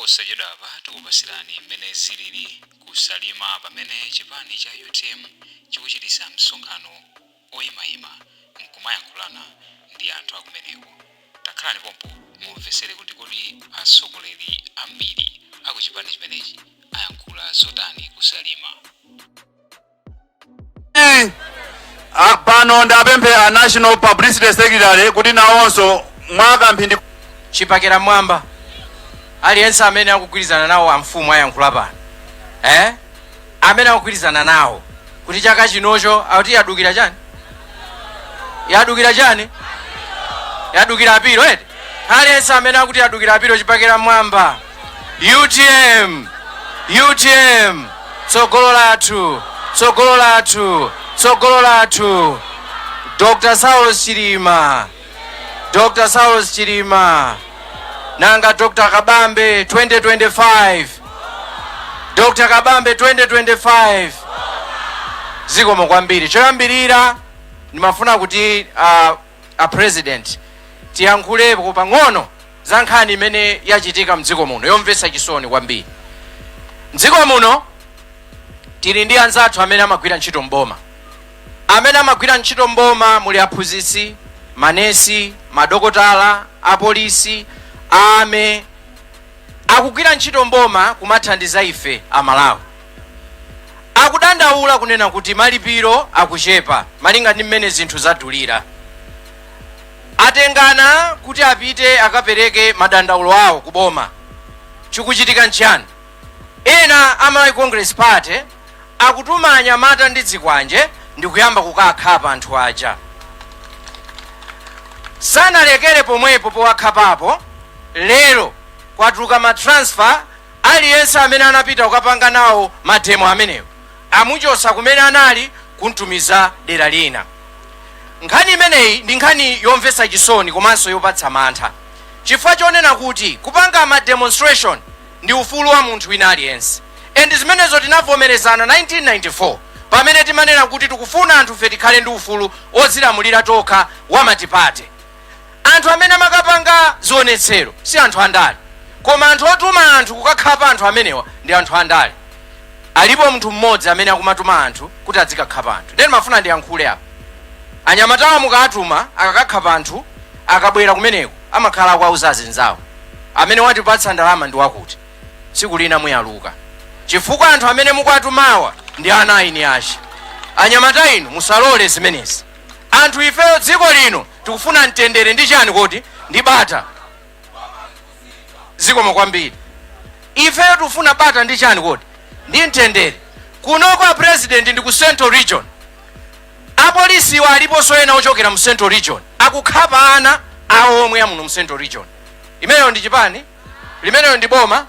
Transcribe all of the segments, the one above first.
Posachedwapa tikupasirani mmene zilili ku Salima pamene chipani cha UTM chikuchitisa msonkhano oyimayima nkumayankhulana ndi anthu akumeneko. Takhalani pompo mumvesere kuti kodi atsogoleri ambiri akuchipani chimenechi ayankhula zotani ku Salima. Ah, pano ndapemphe a National Publicity Secretary kuti nawonso mwakamphindi. Chipakera mwamba, aliyense amene akugwirizana nawo amfumu ayankhula pano, eh? Amene akugwirizana nawo kuti chaka chinocho akuti yadukira chani, yadukira chani, yadukira apilo eti. Aliyense amene akuti yadukira apilo, chipakera mwamba. UTM, UTM, tsogolo lathu, tsogolo lathu, tsogolo lathu, Dr Saulos Chilima, Dr Saulos Chilima. Nanga Dr Kabambe 2025, Dr Kabambe 2025. Zikomo kwambiri. Choyambirira ndimafuna kuti a President tiyankhulepo pang'ono za nkhani imene yachitika mdziko muno yomvetsa chisoni kwambiri. Mdziko muno tili ndi anzathu amene amagwira ntchito mboma. Amene amagwira ntchito mboma muli aphunzitsi, manesi, madokotala, apolisi, ame akugwira ntchito mboma kumathandiza ife Amalawi. Akudandaula kunena kuti malipiro akuchepa malinga ndi mmene zinthu zadulira. Atengana kuti apite akapereke madandaulo awo ku boma. Chikuchitika nchiyani? Ena a Malawi Congress Party akutuma anyamata ndi zikwanje ndikuyamba kukakhapa anthu aja. Sanalekere pomwepo powakhapapo, lero kwatuluka ma transfer. Aliyense amene anapita kukapanga nawo ma demo amenewo amuchosa kumene anali kuntumiza dera lina. Nkhani imeneyi ndi nkhani yomvetsa chisoni komanso yopatsa mantha, chifukwa chonena kuti kupanga ma demonstration ndi ufulu wa munthu wina aliyense, and zimenezo tinavomerezana 1994 pamene timanena kuti tikufuna anthu fe tikhale ndi ufulu odzilamulira tokha wa multiparty. Anthu amene amakapanga zionetsero si anthu andale, koma anthu otuma anthu kukakhapa anthu amenewa ndi anthu andale. Alipo munthu mmodzi amene akumatuma anthu kuti adzikakhapa anthu. Then mafuna ndiyankhule apa. Anyamatawa mukatuma akakakhapa anthu, akabwera kumeneko amakhala akuauza azinzawo, "Amene watipatsa ndalama ndi wakuti." Tsiku lina muyaluka, chifukwa anthu amene mukuatumawa ndi ana eni achi. Anyamata inu, musalole zimenezi. Anthu ifeyo dziko lino tikufuna mtendere ndi chani kodi? Ndi bata. Zikomo kwambiri. Ifeyo tikufuna bata ndi chani kodi? Ndi mtendere. Kunoko a President ndi ku Central Region. Apolisiwa aliponso ena ochokera mu Central Region akukhapa ana awo omwe amuno mu Central Region. Imeneyo ndi chipani? Limeneyo ndi boma?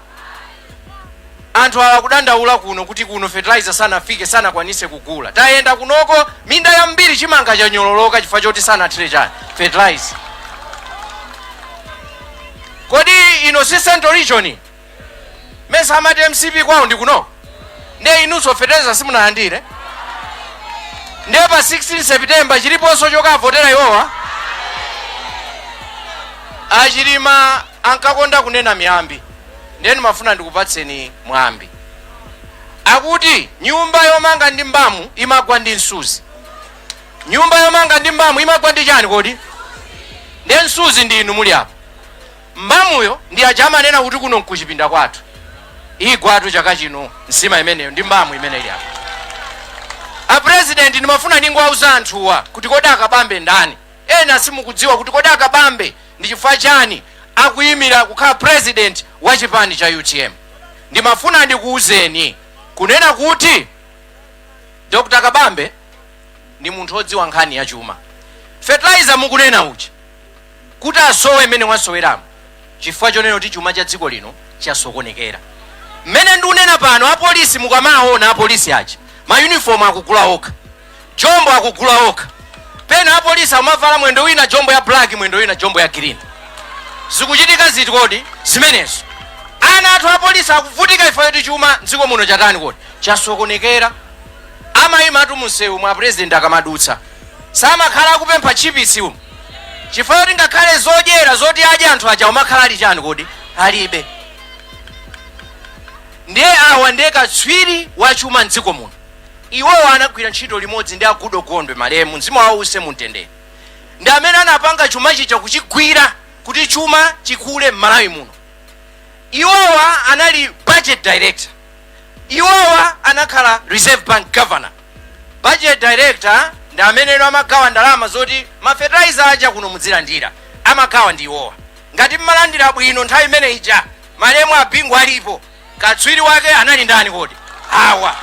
Anthu awa kudandaula kuno kuti kuno fertilizer sanafike, sanakwanise kugula. Tayenda kunoko, minda yambiri chimanga chanyololoka chifukwa choti sanathire chani? Fertilizer. Kodi ino si Central Region? Mesa amati MCP kwawo ndi kunoko? Ndiye inunso fertilizer simunalandire? Ndiye pa 16 September chiliponso chokavotera iwowa? Achilima ankakonda kunena miyambi, ndiye ndimafuna ndikupatseni mwambi. Akuti nyumba yomanga ndi mbamu imagwa ndi msuzi. Nyumba yomanga ndi mbamu imagwa ndi chani kodi? Ndiye msuzi ndi inu muli apa, mbamuyo ndi aja amanena kuti kuno nkuchipinda kwathu. Igwatu chaka chino nsima imeneyo ndi mbamu imene ili apa. A President, ndimafuna ndingowauza anthuwa kuti kodi Akabambe ndani? Ena simukudziwa kuti kodi Akabambe ndi chifukwa chani akuyimira kukhala president wa chipani cha UTM. Ndimafuna ndikuwuzeni kunena kuti Dr Kabambe ndi munthu odziwa nkhani ya chuma. Fertilizer mukunena uja kuti asowe mmene wasoweramo, chifukwa chonena kuti chuma cha dziko lino chasokonekera. Mmene ndikunena pano, apolisi mukamaona apolisi aja, ma uniform akugula okha, jombo akugula okha. Pena apolisi amavala mwendo wina jombo ya black, mwendo wina jombo ya green. Zikuchitika ziti kodi zimenezo? Ana athu apolisi akuvutika ifo yoti chuma mdziko muno chatani kodi? Chasokonekera. Amayima atu munsewu mwa President akamadutsa, samakhala akupempha chipisi umu, chifukwa choti ngakhale zodyera zoti adye anthu aja umakhala ali chani kodi? Alibe. Ndiye awa ndiye katswiri wa chuma mdziko muno. Iwowo anagwira ntchito limodzi ndi a Goodall Gondwe, malemu, mzimu wawo uuse mumtendere, ndi amene anapanga chuma chija kuchigwira kuti chuma chikule m'Malawi muno. Iwowa anali budget director, iwowa anakhala Reserve Bank governor. Budget director ndi ameneno amagawa ndalama zoti mafetilizer aja kuno mudzilandira, amagawa ndi iwowa. Ngati mmalandira bwino nthawi imene ija malemu a Bingu alipo, katswiri wake anali ndani kodi? Awa.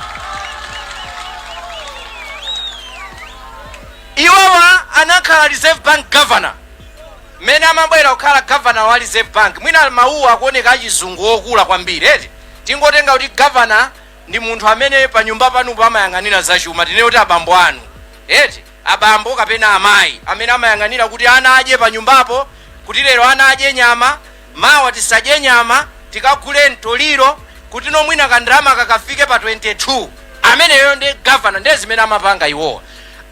Iwowa anakhala Reserve Bank governor. Mmene amabwera kukhala governor wa Reserve Bank, mwina mawuwa akuoneka achizungu okula kwambiri eti, tingotenga kuti governor ndi munthu amene pa nyumba panupo amayang'anira zachuma. Tinene kuti abambo anu eti, abambo kapena amayi amene amayang'anira kuti ana adye pa nyumbapo, kuti lero ana adye nyama, mawa tisadye nyama, tikagule mtoliro, kuti nomwina kandalama kakafike pa 22. Ameneyo ndi governor. Ndiye zimene amapanga iwowa,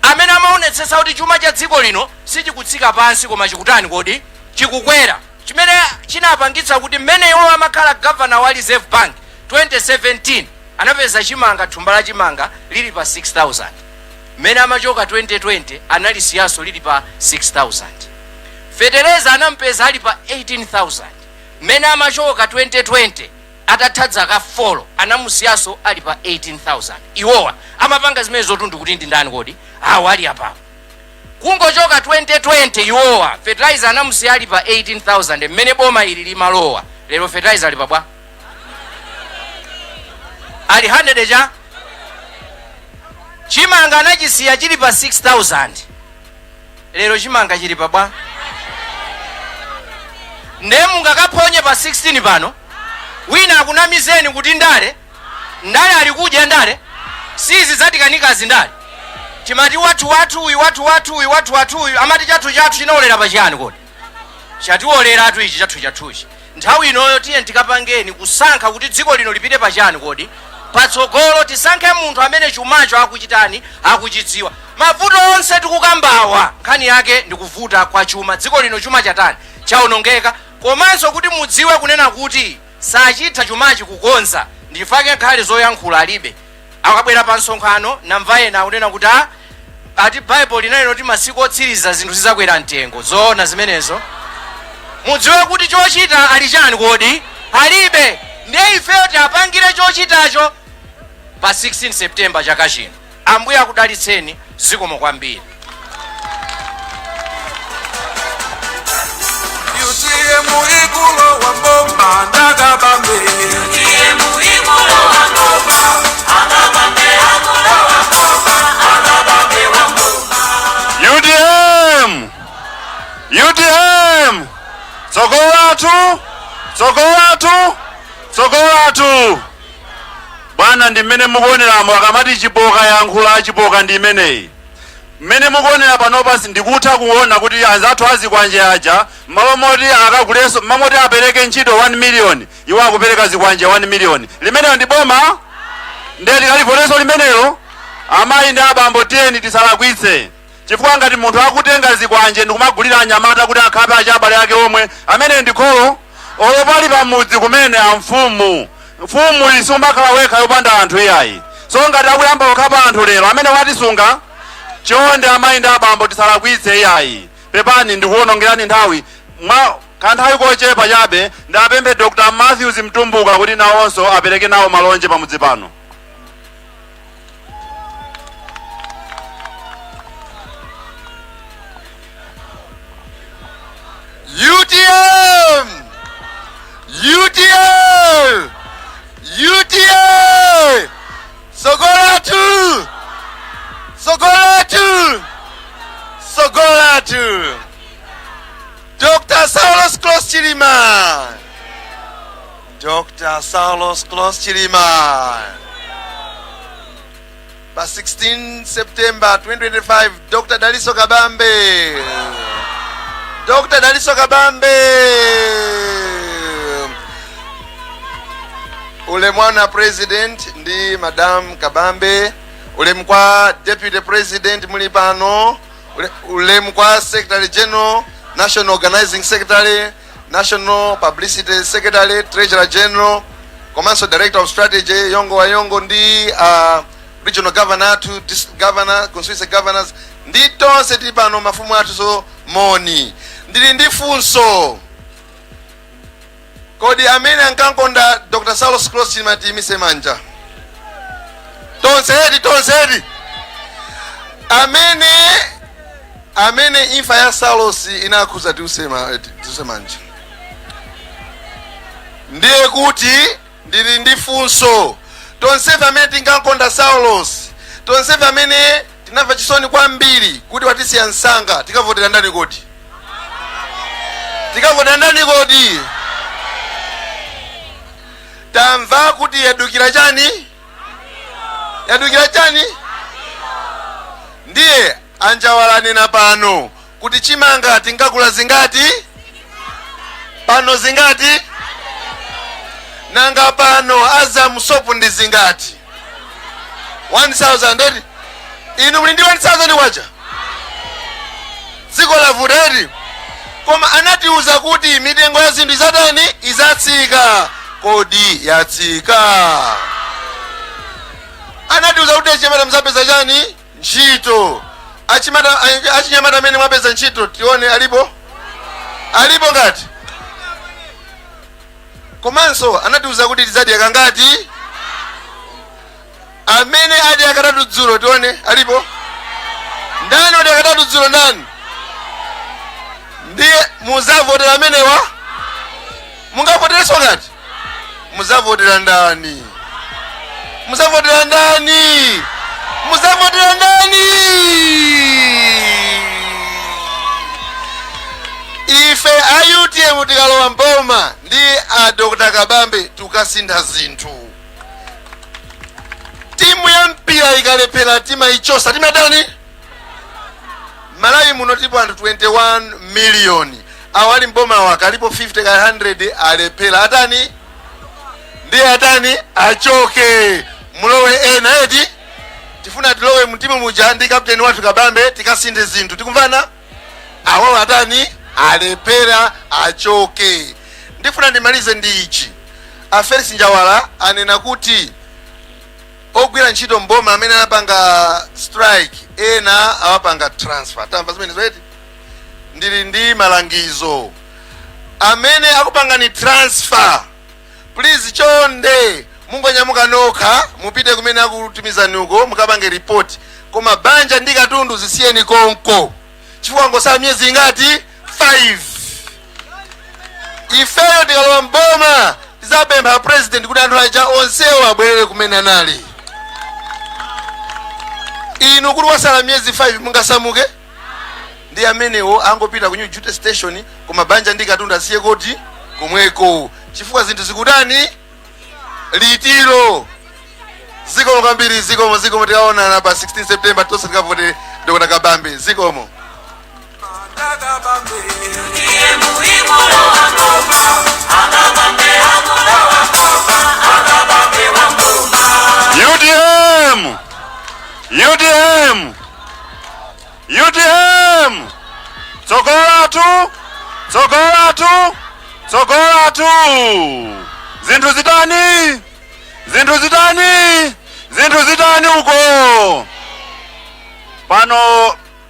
amene amaonetsetsa kuti chuma cha dziko lino sichikutsika pansi koma chikutani kodi? Chikukwera. Chimene chinapangitsa kuti mmene iwo amakhala governor wa Reserve Bank 2017 anapeza chimanga, thumba la chimanga lili pa 6000. Mmene amachoka 2020 analisiyanso lili pa 6000. Fetereza anampeza ali pa 18,000. Mmene amachoka 2020 atatha zaka 4 anamusiyanso ali pa 18,000. Iwowa amapanga zimene zotundu kuti ndi ndani kodi? Awa ali apapo. Kungochoka 2020 iwowa fertilizer anamusiya ali pa 18,000. Mmene boma ili limalowa lero fertilizer ali pa bwa? Ali 100 cha. Chimanga anachisiya chili pa 6000. Lero chimanga chili pa bwa? Nde mungakaphonye pa 16 pano, wina akunamizeni kuti ndale ndale alikudya ndale sizi zatikanika ndale. Timati wathu wathu uyu, wathu wathu uyu, wathu wathu uyu, amati chathu chathu chinaolera pachiyani kodi? Chatiwoleratu ichi chathu chathuchi. Nthawi inoyo tiye tikapangeni kusankha kuti dziko lino lipite pachiyani kodi? Patsogolo. Tisankhe munthu amene chumacho akuchitani? Akuchidziwa. Mavuto onse tikukambawa, nkhani yake ndikuvuta kwa chuma. Dziko lino chuma chatani? Chaonongeka. Komanso kuti mudziwe kunena kuti sachitha chumachi kukonza, ndifake nkhale zoyankhula alibe. Akabwera pa msonkhano namva ena akunena kuti a ati Baibulo linanena kuti masiku otsiriza zinthu zizakwera mtengo. Zoona zimenezo? Mudziwe kuti chochita ali chani kodi? Alibe. Ndiye ifeyo tiapangire chochitacho pa 16 September chaka chino. Ambuye akudalitseni. Zikomo kwambiri. UTM ikulowa mboma ndakabambe. UTM ikulowa mboma, akabambe akulowa mboma, akabambe wa mboma. UTM, UTM, tsogolo lathu, tsogolo lathu, tsogolo lathu. Bwana, ndi mmene mukuoneramo, akamati chipoka yankhula, chipoka ndi imeneyi. Mmene mukuonera panopa ndikutha kuona kuti anzathu azikwanje aja, mmalo moti akagulenso, mmalo moti apereke ntchito 1 million, iwo akupereka zikwanje 1 million. Limeneyo ndi boma? Ndiye tikalivotenso limenelo? Amayi ndi abambo, tiyeni tisalakwitse, chifukwa ngati munthu akutenga zikwanje ndikumagulira anyamata kuti akhape achabale ake omwe, amene ndi kholo olo pali pamudzi kumene amfumu, mfumu isumakhala wekha yopanda anthu iyayi. So ngati akuyamba kukhapa anthu lero, amene watisunga? Chonde amayi ndi abambo, tisalakwitse iyayi. Pepani ndikuwonongerani nthawi mwa kanthawi kochepa chabe. Ndapemphe Dr Matthews Mtumbuka kuti nawonso apereke nawo malonje pamudzi pano. UTM! UTM! UTM! Sogolatu! Sogolatu! Sogolatu! Dr. Saulos Klaus Chilima! Dr. Saulos Klaus Chilima! Pa 16 September 2025, Dr. Daliso Kabambe! Dr. Daliso Kabambe! Ulemu wanu President ndi Madam Kabambe, ulemu kwa Deputy President muli pano, ulemu kwa Secretary General, National Organizing Secretary, National Publicity Secretary, Treasurer General. Komanso director of strategy Yongo wa Yongo ndi regional governor athu, district governor, constituency governors ndi tonse tili pano, mafumu athu, so moni. Ndili ndi funso. Kodi amene ankankonda Dr. Saulos Klaus Chilima tiyimise manja tonse eti, tonse eti. Amene imfa ya Saulos inakhuza, tiuse manja. Ndiye kuti ndili ndi funso. Tonsefe amene tinkankonda Saulos, tonsefe amene tinamva chisoni kwambiri kuti watisiya msanga, tikavotera ndani kodi? Tikavotera ndani kodi? Tamva kuti yadukira chani? Yadukira chani? Ndiye anjawala anena pano kuti chimanga tinkagula zingati? Pano zingati? Nanga pano Azam soap ndi zingati? 1000 eti. Inu muli ndi 1000 kwacha? Dziko lavuta eti. Koma anatiuza kuti mitengo ya zinthu izatani? Izatsika. Kodi yatsika? Anatiuza kuti achinyamata muzapeza chani? Ntchito. Achinyamata amene mwapeza ntchito tione, alipo? Alipo ngati? Komanso anatiuza kuti tizadya kangati? Amene adya katatu dzulo tione, alipo? Ndani wadya katatu dzulo? Ndani? Ndiye muzavotera amenewa? Mungavoterenso ngati? Muzavotera ndani? Muzavotera ndani? Muzavotera ndani? Ife a UTM tikalowa mboma ndi a Dr. Kabambe, tukasintha zinthu. Timu ya mpira ikalephera timayichosa, timatani? Malawi muno tipo anthu 21 million. Awo ali mboma waka alipo 50 ka 100, alephera, atani? Ndiye atani? Achoke, mulowe ena eti. Tifuna tilowe mtimu muja ndi kapteni wathu Kabambe, tikasinthe zinthu. Tikumvana? Awawo atani? Alephera, achoke. Ndifuna ndimalize ndi ichi. A Felix Njawala anena kuti ogwira ntchito mboma amene anapanga strike ena awapanga transfer. Tamva zimenezo eti? Ndili ndi malangizo. Amene akupangani transfer, please, chonde, mungonyamuka nokha mupite kumene akutumizani uko, mukapange report, koma banja ndi katundu zisiyeni konko, chifukwa ngosala miyezi ingati? 5. Ifeyo tikalowa mboma tizapempha president kuti anthu aja onsewo abwerere kumene anali. Inu kuti wasala miyezi 5, mungasamuke? Ndi amenewo angopita ku new duty station, koma banja ndi katundu asiye koti? Komweko, chifukwa zinthu zikutani? Litiro. Zikomo kwambiri, zikomo, zikomo. Tikaonana pa 16 September, tonse tikavote Dr. Kabambe. Zikomo. Akabambe. UTM ikulowa mboma, Akabambe akulowa mboma, Akabambe wa mboma. UTM! UTM! UTM! Tsogolatu! Tsogolatu! Tsogolatu! Zinthu zitani? Zinthu zitani? Zinthu zitani uko? Pano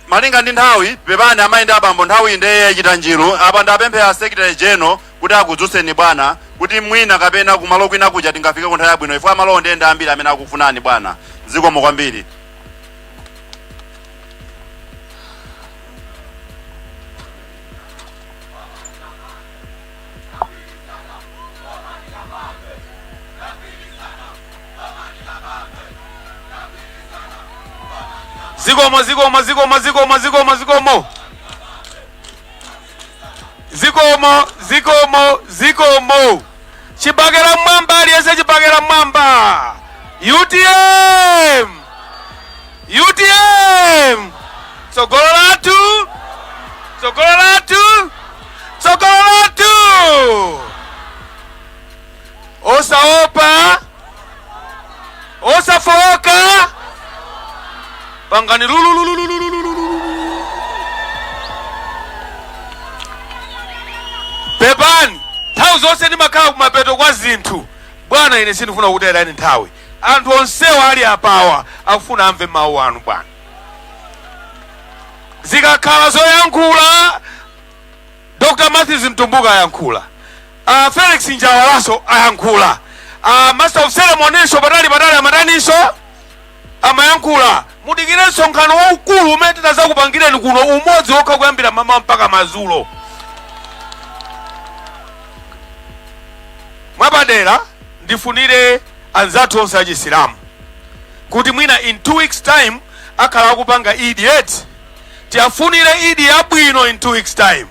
malinga ndi nthawi, pepani amayi ndi abambo, nthawi ndiye yachita njiru. Apa ndapemphera secretary general kuti akudzutseni bwana, kuti mwina kapena kumalo kwina kuja tingafike ku nthawi yabwino, ifo amalowo ndiye ndi ambiri amene akufunani bwana. Zikomo kwambiri. Zikomo, zikomo, zikomo, zikomo, zikomo, zikomo, zikomo, zikomo, zikomo. Chibakera mwamba, aliyense chibakera mwamba. UTM, UTM, tsogolo lathu, tsogolo lathu, tsogolo lathu. Osaopa, osafoka, pangani lululululululu. Pepani, nthawi zonse ndimakhala kumapeto kwa zinthu. Bwana, ine sindifuna kutayirani nthawi. Anthu onsewa ali apawa akufuna amve mawu anu bwana. Zikakhala zoyankhula, Dr. Matthews Mtumbuka ayankhula, Felix Njawalaso ayankhula, master of ceremonyso patali patali amataninso amayankhula. Mudikire msonkhano waukulu umene titazakupangireni kuno, umodzi wokha kuyambira mamawa mpaka madzulo. Mwapadera ndifunire anzathu onse achisilamu kuti mwina in 2 weeks time akhala akupanga Idi eti. Tiyafunire Idi yabwino in 2 weeks time.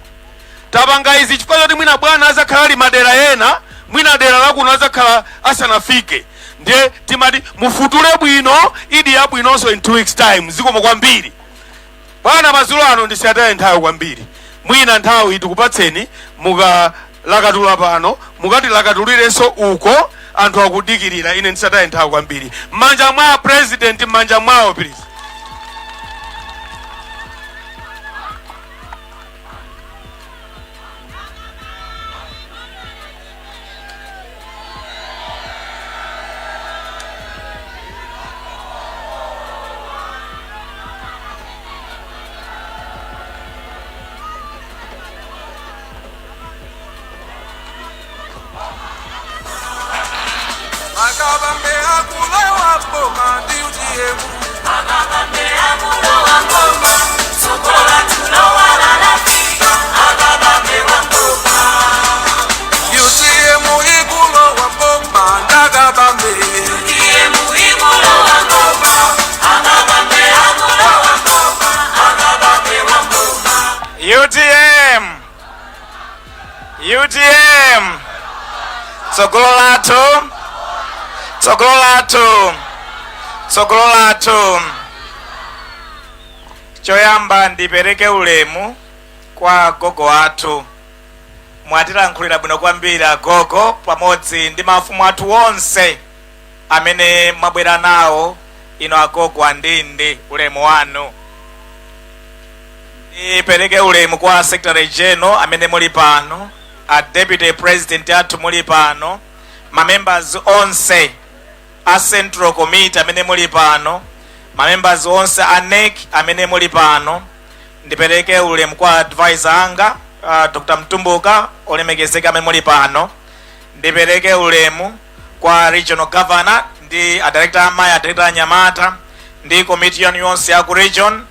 Tapanga izi chifukwa choti mwina bwana azakhala ali madera ena, mwina dera lakuno azakhala asanafike, ndiye timati mufutule bwino, Idi yabwinonso in 2 weeks time. Zikomo kwambiri bwana. Madzulo ano ndisataye nthawi kwambiri, mwina nthawi tikupatseni mukalakatula pano, mukatilakatulirenso uko, anthu akudikirira. Ine ndisataye nthawi kwambiri. M'manja mwa president, m'manja mwawo please. Akabambe akulowa boma ndi UTM. Akabambe akulowa boma, tsogola tulowala lafika, akabambe wangoma. UTM ikulowa boma ndakabambe. UTM ikulowa boma, akabambe akulowa boma, akabambe wangoma. UTM, UTM, tsogolo lathu, tsogolo lathu, tsogolo lathu. Choyamba ndipereke ulemu kwa gogo athu. Mwatilankhulira bwino kwambiri agogo, pamodzi ndi mafumu athu onse amene mwabwera nawo. Ino agogo andindi, ulemu wanu. Ndipereke ulemu kwa secretary general amene muli pano, a deputy president athu muli pano, ma members onse a central committee amene muli pano, ma members onse a NEC amene muli pano. Ndipereke ulemu kwa advisor anga, Dr. Mtumbuka, olemekezeka amene muli pano. Ndipereke ulemu kwa regional governor ndi a director amayi, a director anyamata ndi komiti yanu yonse ya ku region,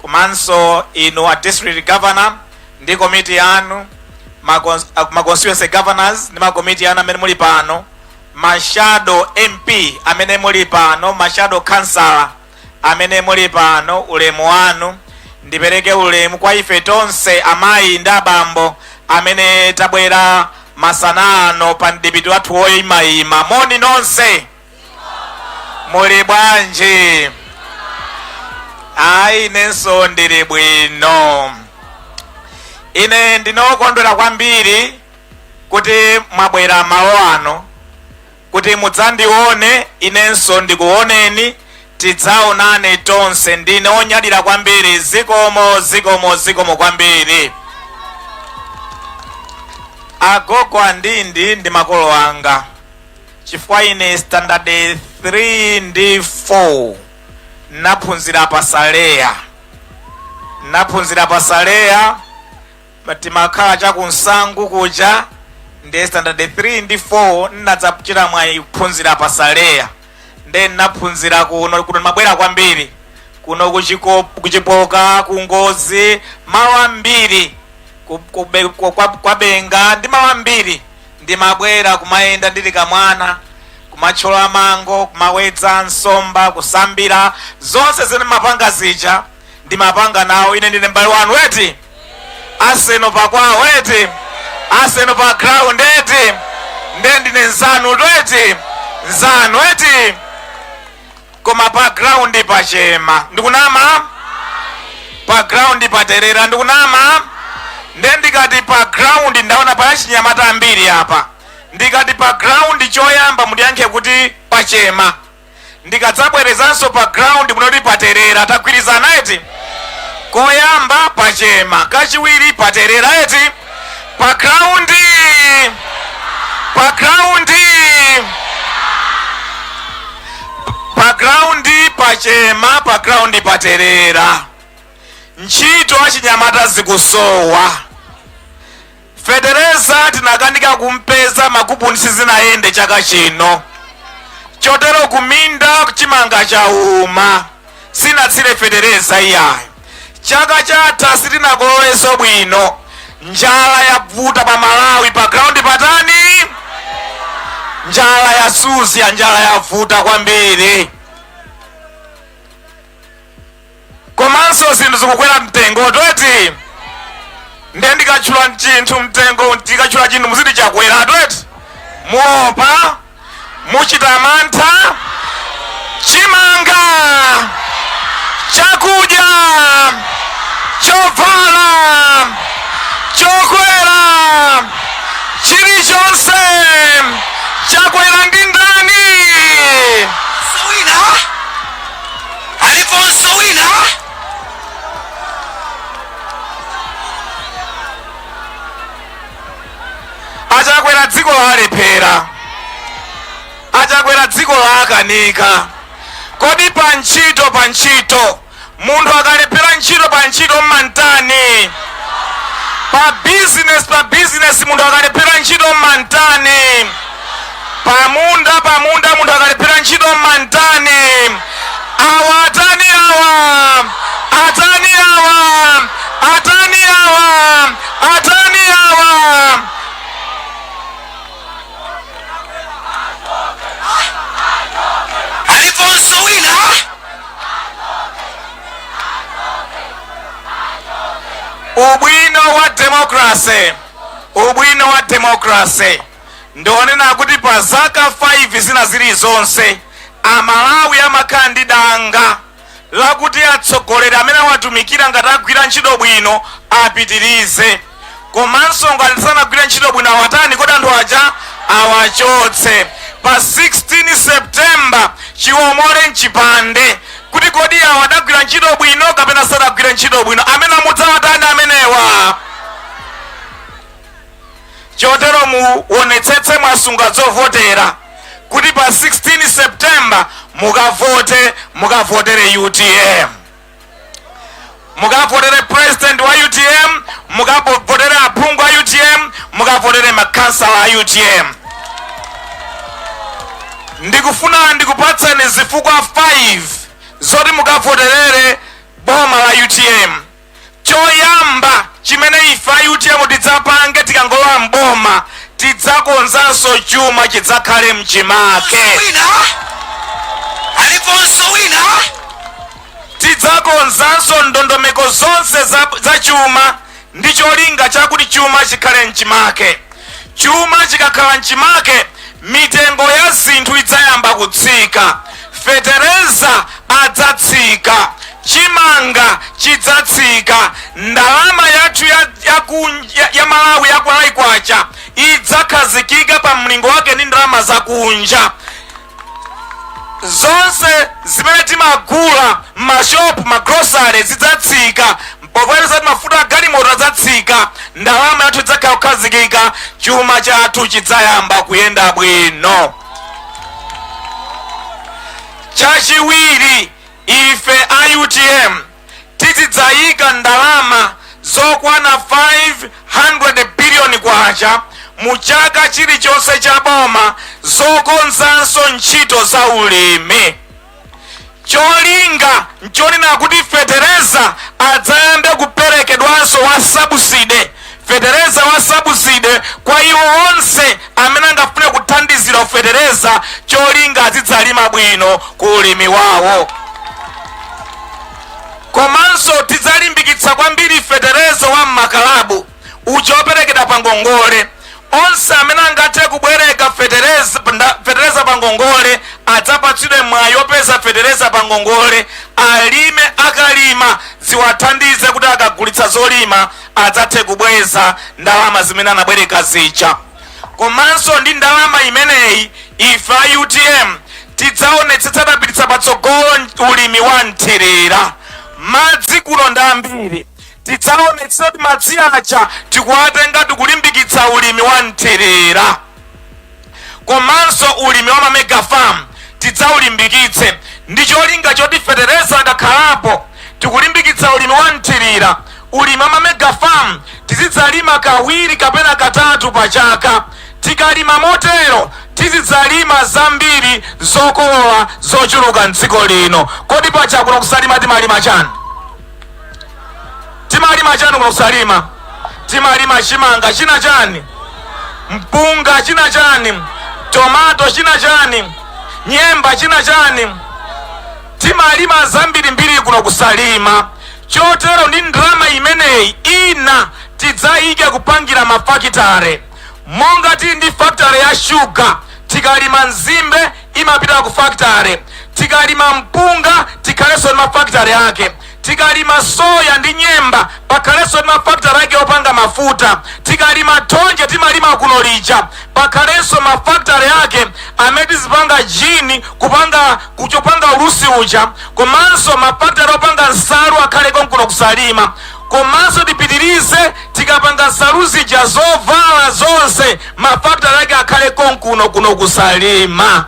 komanso inu a district governor ndi komiti yanu, ma constituency governors ndi makomiti yanu amene muli pano, ma shadow MP amene muli pano, ma shadow councillor amene muli pano, ulemu wanu. Ndipereke ulemu kwa ife tonse amayi ndi abambo amene tabwera masana ano pa mdipiti wathu woyimayima. Moni nonse, muli bwanji? Ayi, inenso ndili bwino. Ine ndinokondwera kwambiri kuti mwabwera malo ano kuti mudzandione, inenso ndikuoneni, tidzaonane tonse. Ndine onyadira kwambiri. Zikomo, zikomo, zikomo kwambiri. Agogo andindi ndi makolo anga, chifukwa ine standard 3 ndi 4 naphunzira pa Saleya, naphunzira pa Saleya. Timakhala chakunsangu kuja, ndi standard 3 ndi 4 nnadzachita mwayi kuphunzira pa Saleya. Nde naphunzira kuno. Kuno ndimabwera kwambiri kuno kuchipoka, kungozi, malo ambiri, kwa Benga ndi malo ambiri ndimabwera kumayenda ndili kamwana, kumatchola mango, kumawedza nsomba, kusambira, zonse zimene mapanga zija ndimapanga nawo. Ine ndine m'bale wanu eti. Arsenal pakwawo eti, Arsenal pa ground eti, nde ndine nzanu eti, nzanu eti. Koma pa ground pachema, ndikunama? Pa ground paterera, ndikunama? Nde ndikati pa ground, ndaona pala chinyamata ambiri apa. Ndikati pa ground, choyamba mudiyankhe kuti pachema. Ndikadzabwerezanso pa ground, munoti paterera. Tagwirizana eti? Koyamba pachema, kachiwiri paterera eti? Pa ground, pa ground. Pachema pa ground paterera, ntchito achinyamata zikusowa, fetereza tinakanika kumpeza, makuponi sizinayende chaka chino, chotero kuminda chimanga chauma, sinatsire fetereza iyayo. Chaka chatha sitinakololenso bwino, njala yavuta pa Malawi. Pa ground patani? Njala ya suzya, njala yavuta kwambiri. Komanso zinthu zikukwera mtengo tweti. Ndiye ndikatchula chinthu mtengo, ndikatchula chinthu muziti chakwera tweti, muopa, muchita mantha. Chimanga, chakudya, chovala, chokwera, chilichonse chakwera ndi ndani? Wina aliponso wina. Achakwera dziko lalephera, Achakwera dziko laakanika. Kodi pa ntchito, pa ntchito munthu akalephera ntchito, pa ntchito mmantani? Pa business, pa business munthu akalephera ntchito mmantani? Pamunda, pamunda munthu akalephera ntchito mmantani? Awa atani? Awa atani? Awa atani? Awa atani? Awa. Aliponso wina. Ubwino wa democracy, ubwino wa democracy ndionena kuti pa zaka 5 zina zilizonse Amalawi amakhala ndi danga lakuti atsogoleri amene awatumikira ngati agwira ntchito bwino apitirize, komanso ngati sanagwire ntchito bwino awatani? Kodi anthu aja awachotse. Pa 16 September chiwomole mchipande kuti kodi awa adagwira ntchito bwino kapena sadagwire ntchito bwino, amene mudzawatani amenewa. Chotero muonetsetse mwasunga zovotera kuti pa 16 September mukavote, mukavotere UTM, mukavotere president wa UTM, mukavotere aphungu a UTM, mukavotere makhansala a UTM. Ndikufuna ndikupatseni zifukwa 5 zoti mukavoterere boma la UTM. Choyamba chimene ife a UTM tidzapange tikangolowa mboma, tidzakonzanso chuma chidzakhale mchimake. Wina aliponso wina. Tidzakonzanso ndondomeko zonse za chuma ndi cholinga chakuti chuma chikhale mchimake. Chuma chikakhala mchimake, mitengo ya zinthu idzayamba kutsika, fetereza adzatsika, chimanga chidzatsika, ndalama yathu ya Malawi ya Malawi kwacha idzakhazikika pa mlingo wake ndi ndalama zakunja. Zonse zimene timagula m'mashopu, magrosary, zidzatsika, popeza mafuta a galimoto adzatsika. Ndalama yathu idzakhala kukhazikika, chuma chathu chidzayamba kuyenda bwino. Chachiwiri, ife a UTM tizidzayika ndalama zokwana 500 billion kwacha mu chaka chilichonse cha boma zokonzanso ntchito za ulimi. Cholinga nchonena kuti fetereza adzayambe kuperekedwanso wa subsidy, fetereza wa subsidy kwa iwo onse amene angafune kuthandizira fetereza, cholinga azidzalima bwino ku ulimi wawo. Komanso tidzalimbikitsa kwambiri fetereza wa m'makalabu uja operekedwa pa ngongole. Onse amene angathe kubwereka fetereza pa ngongole adzapatsidwe mwayi opeza fetereza pa ngongole, alime. Akalima ziwathandize kuti akagulitsa zolima adzathe kubweza ndalama zimene anabwereka zija. Komanso ndi ndalama imeneyi ife a UTM tidzaonetsetsa tapititsa patsogolo ulimi wa mthirira. Madzi kuno ndi ambiri, tidzaonetsetsa kuti madzi aja tikuwatenga, tikulimbikitsa ulimi wa mthirira. Komanso ulimi wa ma mega farm tidzaulimbikitse. Ndi cholinga choti fetereza akakhalapo, tikulimbikitsa ulimi wa mthirira, ulimi wa mega farm, tizidzalima kawiri kapena katatu pa chaka. Tikalima motero, tizidzalima zambiri, zokolola zochuluka mdziko lino. Kodi pacha kuno kuSalima timalima chani? Timalima chani kuno kuSalima? Timalima chimanga, china chani? Mpunga, china chani? Tomato, china chani? Nyemba, china chani? Timalima zambirimbiri kuno kuSalima. Chotero ndi ndalama imeneyi, ina tidzayike kupangira mafakitare, monga tili ndi factory ya shuga. Tikalima nzimbe, imapita ku factory. Tikalima mpunga, tikhalenso ndi mafakitare ake. Tikalima soya ndi nyemba, pakhalenso ndi mafakitare ake opanga mafuta. Tikalima thonje, timalima kuno lija, pakhalenso mafakitare ake amene tizipanga jini, kupanga kuchopanga ulusi uja. Komanso mafakitare opanga nsalu akhaleko kuno kuSalima. Komanso tipitirize, tikapanga nsalu zija, zovala zonse, mafakitare ake akhale konkuno kuno kuSalima.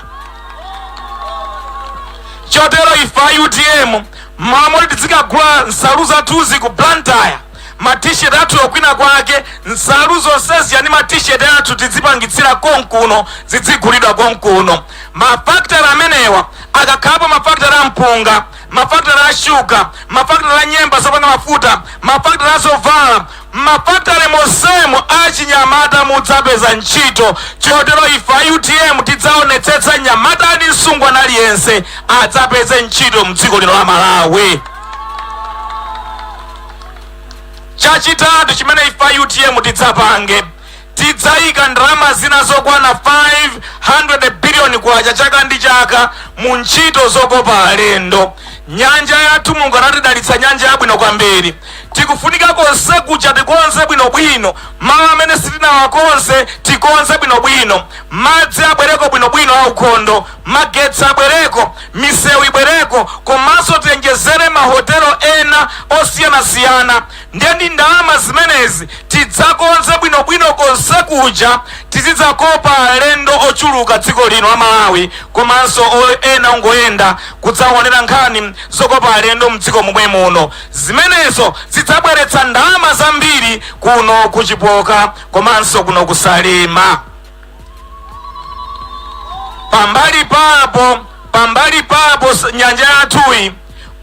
Chotero ife a UTM, mamoti tizikagula nsalu zathuzi ku Blantyre, ma T-shirt athu okwina kwake, nsalu zonsezi ndi ma T-shirt athu tizipangitsira konkuno, zidzigulidwa konkuno. Mafakitare amenewa akakhalapo, mafakitare a mpunga, mafakitare a shuga, mafakitare a nyemba zopanga mafuta, mafakitare a zovala, mafakitare monsemo achinyamata mudzapeza ntchito. Chotero ife a UTM tidzaonetsetsa nyamata ndi msungwana aliyense adzapeze ntchito mdziko lino la Malawi. Chachitatu chimene ife a UTM tidzapange, tidzayika ndalama zina zokwana 500 billion kwacha chaka ndi chaka mu ntchito zokopa alendo. Nyanja yathu, Mulungu anatidalitsa nyanja yabwino kwambiri. Tikufunika konse kuja tikonze bwinobwino. Malo amene sitinawakonze tikonze bwinobwino, madzi abwereko bwinobwino aukhondo, magetsi abwereko, misewu ibwereko, komanso tiyenjezere mahotelo ena osiyanasiyana. Ndiye ndi ndalama zimenezi tidzakonze bwinobwino konse kuja, tizidzakopa alendo ochuluka dziko lino la Malawi, komanso ena ongoyenda kudzaonera nkhani zokopa alendo mdziko momwe muno. Zimenezo zidzabweretsa ndalama zambiri kuno kuChipoka komanso kuno kuSalima. Pambali papo, nyanja yathuyi,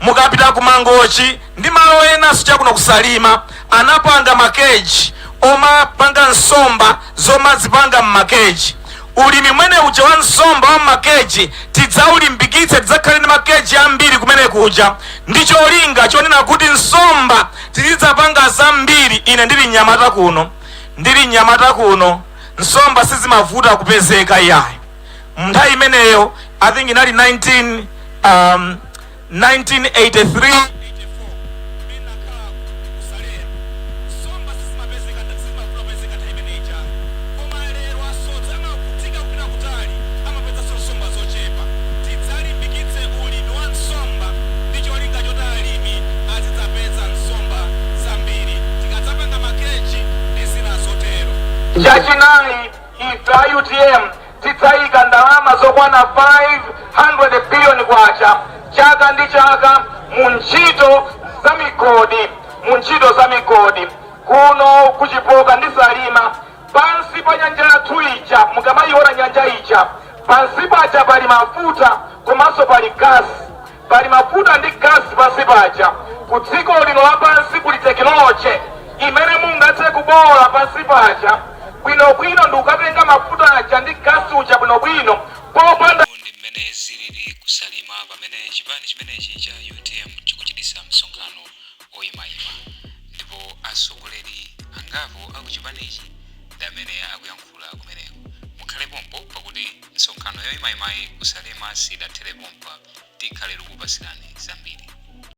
mukapita ku Mangochi ndi malo enanso chakuno kuSalima, anapanga makeji omapanga nsomba zomazipanga mmakeji. Ulimi mwene uja wa nsomba wa mmakeji tidzaulimbikitse, tidzakhale ndi makeji ambiri kumene kuja, ndi cholinga chonena kuti nsomba tizidzapanga zambiri. Ine ndili mnyamata kuno, nsomba sizimavuta kupezeka iyayi. Nthawi imeneyo, I think inali 1983, Chachinayi, ife a UTM tidzayika ndalama zokwana 500 billion kwacha chaka ndi chaka mu ntchito za migodi, mu ntchito za migodi kuno kuChipoka ndi Salima. Pansi pa nyanja yathu ija, mukamayiona nyanja ija, pansi paja pali mafuta komanso pali gasi. Pali mafuta ndi gasi pansi paja. Ku dziko lino lapansi kuli technology imene mungathe kubola pansi paja bwinobwino ndi kukatenga mafuta aja ndi gasi uja bwinobwino popanda Ndi mmene zilili kuSalima pamene chipani chimenechi cha UTM chikuchitisa msonkhano oyimayima, ndipo atsogoleri angapo akuchipanichi ndi amene akuyankhula kumeneko. Mukhale pompo, pakuti msonkhano yoyimayimayi kuSalima sidathere pompa. Tikhale tikupasirani zambiri.